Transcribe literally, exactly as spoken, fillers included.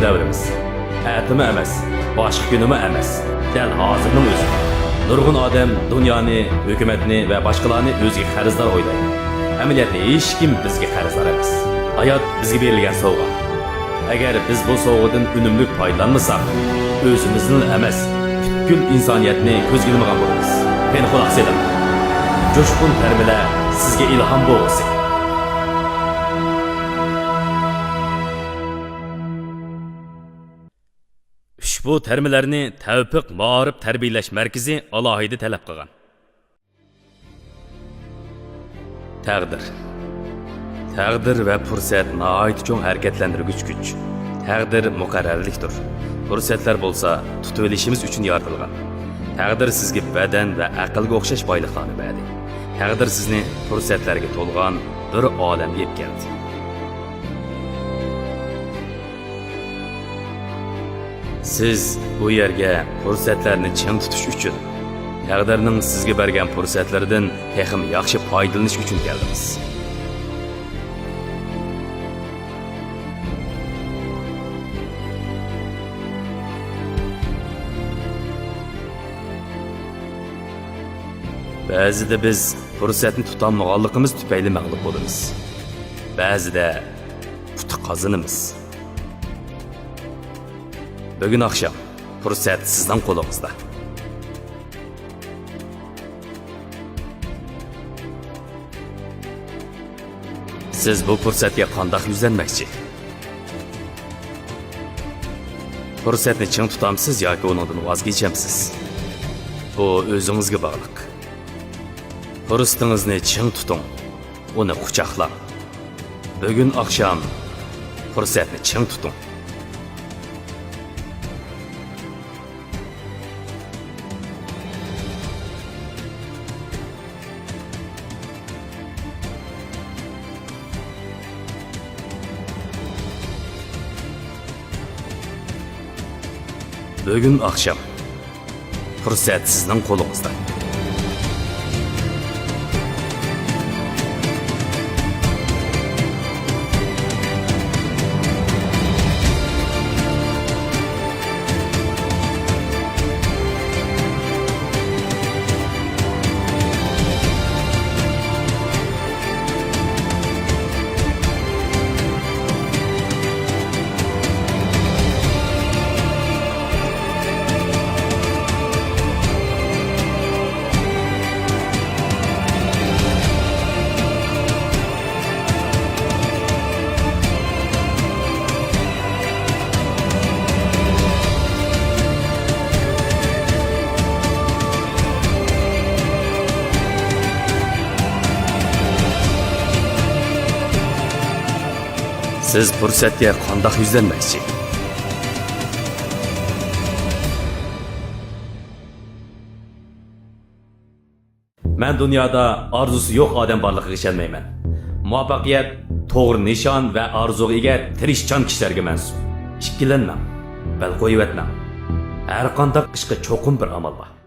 دەۋرىمىز. ئەتىمۇ ئەمەس، باشقا كۈنىمۇ ئەمەس، دەل ھازىرنىڭ ئۆزى. نۇرغۇن ئادەم دۇنيانى، ھۆكۈمەتنى ۋە باشقىلارنى ئۆزىگە قەرزدار ئويلايدۇ. ئەمەلىيەتتە ھېچكىم بىزگە قەرزدار ئەمەس. ھايات بىزگە بېرىلگەن سوۋغا. ئەگەر بىز بۇ سوۋغىدىن ئۈنۈملۈك پايدىلانمىساق، ئۆزىمىزنىلا ئەمەس، پۈتكۈل ئىنسانىيەتنى كۆزگە ئىلمىغان بولىمىز. قېنى، قۇلاق سېلىڭ. جۇشقۇن تەرمىلەر سىزگە ئىلھام بولغۇسى. ئۇشبۇ تەرمىلەرنى تەۋپىق مائارىپ تەربىيەلەش مەركىزى ئالاھىدە تەلەپ قىلغان. تەقدىر. تەقدىر ۋە پۇرسەت ناھايىتى چوڭ ھەرىكەتلەندۈرگۈچ كۈچ. تەقدىر مۇقەررەرلىكتۇر. پۇرسەتلەر بولسا تۇتۇۋېلىشىمىز ئۈچۈن يارىتىلغان. تەقدىر سىزگە بەدەن ۋە ئەقىلگە ئوخشاش بايلىقلارنى بەردى. تەقدىر سىزنى پۇرسەتلەرگە تولغان بىر ئالەمگە ئېلىپ كەلدى. سىز بۇ يەرگە پۇرسەتلەرنى چىڭ تۇتۇش ئۈچۈن، تەقدىرنىڭ سىزگە بەرگەن پۇرسەتلىرىدىن تېخىمۇ ياخشى پايدىلىنىش ئۈچۈن كەلدىڭىز. بەزىدە بىز پۇرسەتنى تۇتالمىغانلىقىمىز تۈپەيلى مەغلۇپ بولىمىز. بەزىدە ئۇتۇق قازىنىمىز. بۈگۈن ئاخشام پۇرسەت سىزنىڭ قولىڭىزدا. سىز بۇ پۇرسەتكە قانداق يۈزلەنمەكچى؟ پۇرسەتنى چىڭ تۇتامسىز ياكى ئۇنىڭدىن ۋاز كېچەمسىز؟ بۇ ئۆزىڭىزگە باغلىق. پۇرسىتىڭىزنى چىڭ تۇتۇڭ. ئۇنى قۇچاقلاڭ. بۈگۈن ئاخشام پۇرسەتنى چىڭ تۇتۇڭ. بۈگۈن ئاخشام پۇرسەت سىزنىڭ قولىڭىزدا. سىز پۇرسەتكە قانداق يۈزلەنمەكچى؟ مەن دۇنيادا ئارزۇسى يوق ئادەم بارلىقىغا ئىشەنمەيمەن. مۇۋەپپەقىيەت توغرا نىشان ۋە ئارزۇغا ئىگە تىرىشچان كىشىلەرگە مەنسۇپ. ئىككىلەنمەڭ، بەل قويۇۋەتمەڭ. ھەرقانداق ئىشقا چوقۇم بىر ئامال بار.